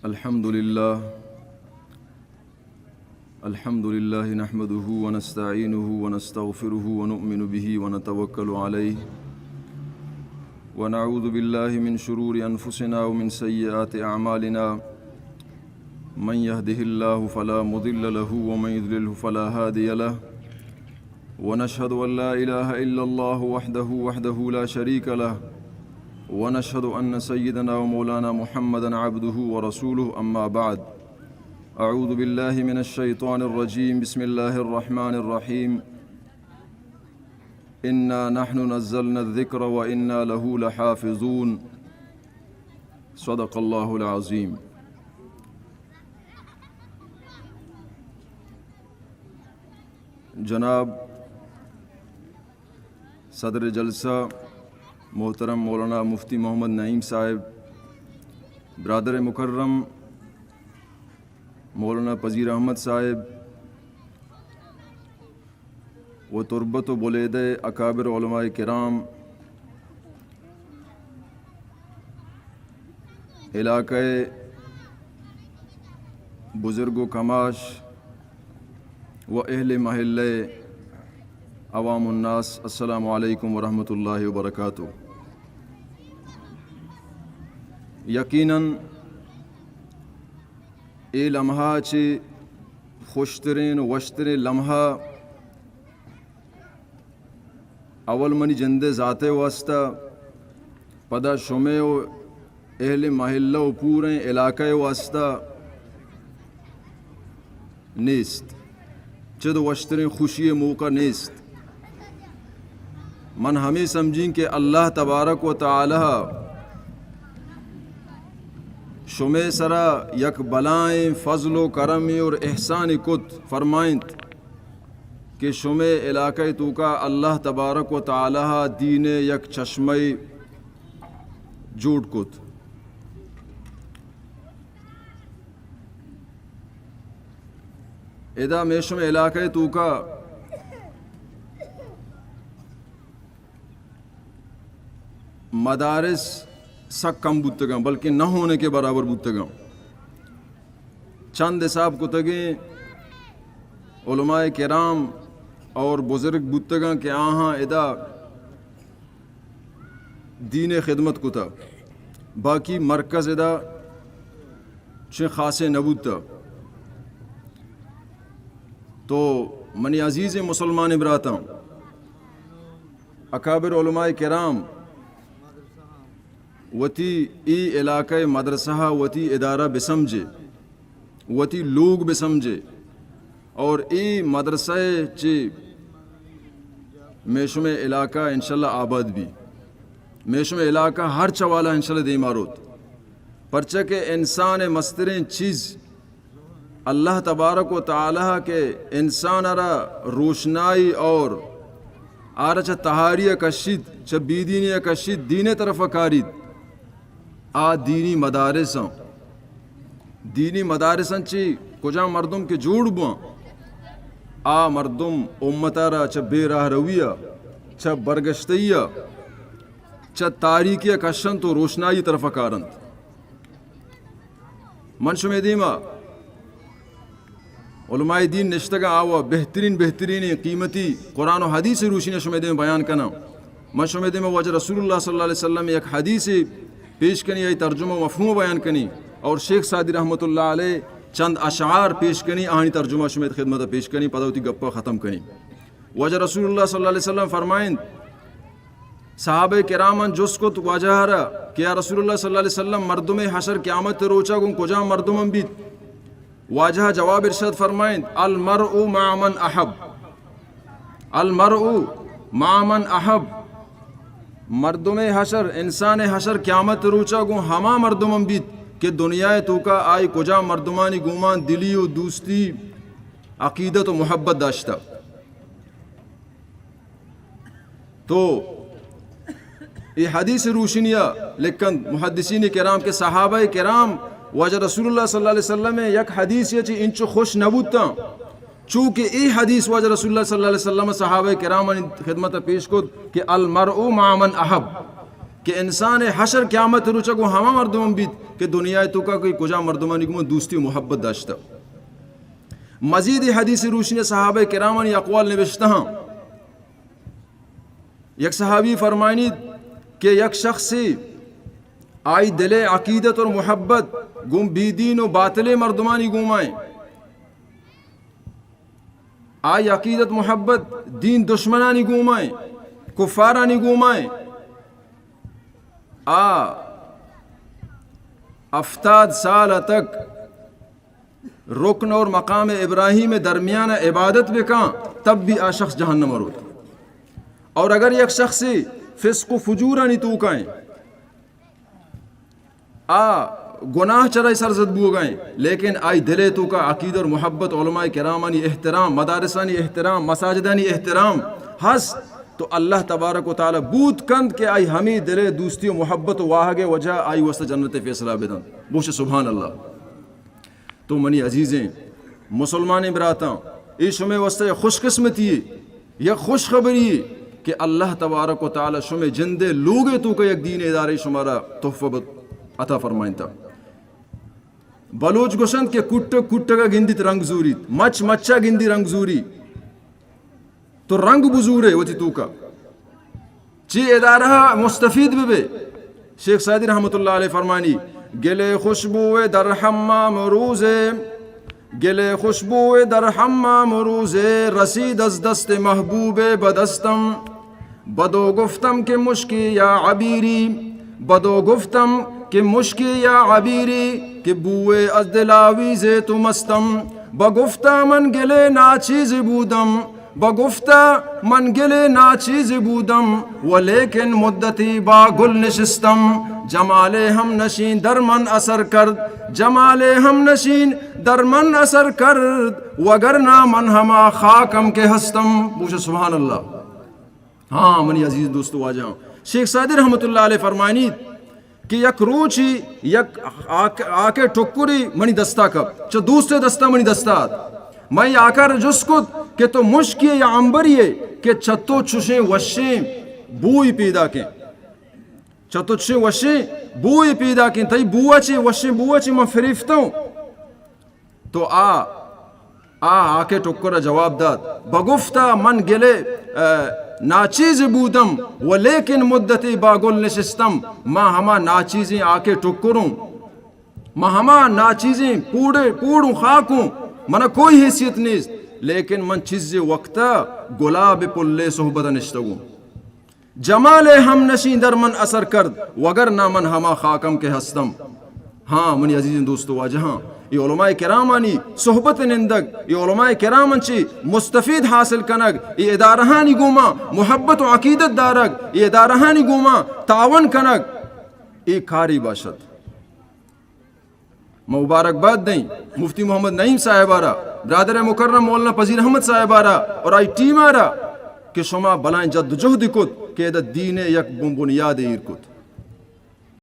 الحمد لله. الحمد لله نحمده ونستعينه ونستغفره ونؤمن به ونتوكل عليه، ونعوذ بالله من شرور أنفسنا ومن سيئات أعمالنا. من يهده الله فلا مضل له ومن يضلله فلا هادي له. ونشهد أن لا إله إلا الله وحده، وحده لا شريك له، ونشهد أن سيدنا ومولانا محمدا عبده ورسوله. أما بعد، أعوذ بالله من الشيطان الرجيم. بسم الله الرحمن الرحيم. إنا نحن نزلنا الذكر وإنا له لحافظون. صدق الله العظيم. جناب صدر جلسہ محترم مولانا مفتی محمد نعیم صاحب، برادر مکرم مولانا پذیر احمد صاحب و تربت و بلیدہ اکابر علماء کرام، علاقہ بزرگ و کماش و اہل محلہ عوام الناس، السلام علیکم ورحمۃ اللہ وبرکاتہ. یقیناً اے لمحہ چہ خوشترین و وشترین لمحہ اول منی جندے ذاتے واسطہ، پدا شمے و اہل محلہ و پوریں علاقہ واسطہ نیست. چد وشتریں خوشی موقع نیست. من ہمے سمجھیں کہ اللہ تبارک و تعالی شمے سرا یک بلائیں فضل و کرمے اور احسان کت، فرمائنت کہ شمے علاقہ توکا اللہ تبارک و تعالی دین یک چشمہ جوڑ کت. ادا مے شمے علاقہ توکا مدارس سک کم بوتگاں، بلکہ نہ ہونے کے برابر بوتگاں. چند حساب کتگیں علماء کرام اور بزرگ بوتگاں کہ آہاں ادا دین خدمت کتا، باقی مرکز ادا چہ خاصے نہ بوتا. تو منی عزیز مسلمان براتاں، اکابر علماء کرام وتی ای علاقہ مدرسہ وتی ادارہ بسمجھے، وتی لوگ بسمجھے، اور ای مدرسہ چہ مے شمے علاقہ انشاءاللہ آباد بی، مے شمے علاقہ ہر چوالا انشاءاللہ دیما روت. پرچہ کہ انسان مستریں چیز اللہ تبارک و تعالی کہ انسان را روشنائی اور آرا چہ تہاری کشید، چہ بیدینی کشید، دین طرف کارید، آ دینی مدارساں. دینی مدارساں چی کجا مردم کہ جوڑ بواں، آ مردم امتا را چہ بے راہ رویا، چہ برگشتیا، چہ تاریکیا کشنت و روشنائی طرف کارنت. من شمے دیما علماء دین نشتگاں، آوا بہترین بہترین قیمتی قرآن و حدیث روشنی شمے دیما بیان کناں. من شمے دیما واجہ رسول اللہ صلی اللہ علیہ وسلم یک حدیث پیش کنی، آئی ترجمہ و مفہوم بیان کنی، اور شیخ سعدی رحمت اللہ علیہ چند اشعار پیش کنی، آہانی ترجمہ شمے خدمت پیش کنی، پدا وتی گپا ختم کنی. واجہ رسول اللہ صلی اللہ علیہ وسلم فرمائند، صحابہ کراماں جست کت واجہ را کہ یا رسول اللہ صلی اللہ علیہ وسلم، مردم حشر قیامت روچا گوں کجام مردماں بیت؟ واجہ جواب ارشاد فرمائند، المرء مع من احب، المرء مع من احب. مردم حشر، انسان حشر قیامت روچا گوں ہما مردماں بیت کہ دنیا توکا آئی کجام مردمانی گومان دلی و دوستی، عقیدت و محبت داشتہ. تو اے حدیث روشنیا لکھنت محدثین کرام کہ صحابہ کرام واجہ رسول اللہ صلی اللہ علیہ وسلم یک حدیث چی انچو خوش نہ بوتاں، چونکہ اے حدیث واجہ رسول اللہ صلی اللہ علیہ وسلم صحابہ کرامانی خدمت پیش کت کہ المرء مع من احب، کہ انسان حشر قیامت روچا گوں ہما مردم بیت کہ دنیا ءِ توکا کوئی کجا مردمانی گوما دوستی و محبت داشتہ۔ مزید اے حدیث ءِ روشنی ءَ صحابہ کرامانی اقوال نوشتہ ہاں۔ یک صحابی فرمائنیت کہ یک شخصے آئی دل ءِ عقیدت اور محبت گوں بے دین و باطلیں مردمانی گوما ایں۔ آئی عقیدت محبت دین دشمنانی گوما ایں، کفارانی گوما ایں۔ آ ہفتاد سال تک رکن اور مقام ابراہیم درمیان عبادت بکاں، تب بھی آ شخص جہنم روت۔ اور اگر یک شخص فسق و فجورانی توکا ایں، آ گناہ چرا سرزد بوگا ایں، لیکن آئی دل ءِ توکا عقیدہ اور محبت، علماء کرامانی احترام، مدارسانی احترام، مساجدانی احترام ہست، تو اللہ تبارک و تعالی بوت کنت کہ آئی ہمے دل ءِ دوستی و محبت و واہگ ءِ وجہ آئی واسطہ جنت ءِ فیصلہ بدنت۔ بوش سبحان اللہ۔ تو منی عزیزیں مسلمانیں براتاں، اے شمئے واسطہ یک خوش قسمتی یے، یک خوش خبری یے کہ اللہ تبارک و تعالی شمئے جند ءِ لوگ ءِ توکا یک دین ادارے شمارا تحفہ بت-، عطا فرمائنتا۔ بلوچ گوشنت کہ کٹگ کٹگا گندیت رنگ زوریت، مچ مچا گندی رنگ زوری۔ تو رنگ بزورے وتی توکا، چی ادارہ مستفید ببے۔ شیخ سعدی رحمت اللہ علیہ فرمانی، گل خوشبو در حمام روزے، گل خوشبو در حمام روزے، رسید از دست محبوب بدستم۔ بدو گفتم که مشکی یا عبیری، بدو گفتم که مشکی یا عبیری، که بوی از دلاویز تو مستم۔ بگفتا من گل ناچیز بودم، بگفتا من گل ناچیز بودم، ولیکن مدتی با گل نشستم۔ جمال همنشین در من اثر کرد، جمال همنشین در من اثر کرد، وگرنه من هما خاکم که هستم۔ بوش سبحان اللہ۔ ہاں، منی عزیز دوست واجہاں، شیخ سعدی رحمت اللہ علیہ فرمائنیت کہ یک روچی یک آک-، آکے ٹکری منی دستا کپت، چہ دوستے دستا منی دستا ات۔ من آکارا جست کت کہ تو مشکے یا عنبرے کہ چہ تو چشیں وشیں بوئی پیداکیں، چہ تو چشیں وشیں بوئی پیداکیں، تئی بوا چے، وشیں بوا چے من فریفتوں۔ تو آ، آ آکے ٹکر ءَ جواب دات، بگفتا من گلے، ءَ، ناچیز بودم، ولیکن مدتی با گل نشستم۔ ما ہما ناچیزیں آکے ٹکروں، ما ہما ناچیزیں پوڑے، پوڑوں خاکوں، منا کوئی حیثیت نیست، لیکن من چیزے وقتا گلاب پلے صحبت نشتگوں۔ جمال ہم نشین در من اثر کرد، وگرنہ من ہما خاکم کہ ہستم۔ ہاں، منی عزیزیں دوست و واجہاں، اے علماء کرامانی صحبت نندگ، اے علماء کرام انچے مستفید حاصل کنگ، اے ادارہانی گوما محبت و عقیدت دارگ، اے ادارہانی گوما تعاون کنگ، اے کاری باشد۔ ما مبارکباد دیں مفتی محمد نعیم صاحب آرا، برادر مکرم مولانا پذیر احمد صاحب آرا اور آئی ٹیم آرا کہ شما بلائیں جد و جہد کت کہ ادا دین یک بن بنیاد ایر کت۔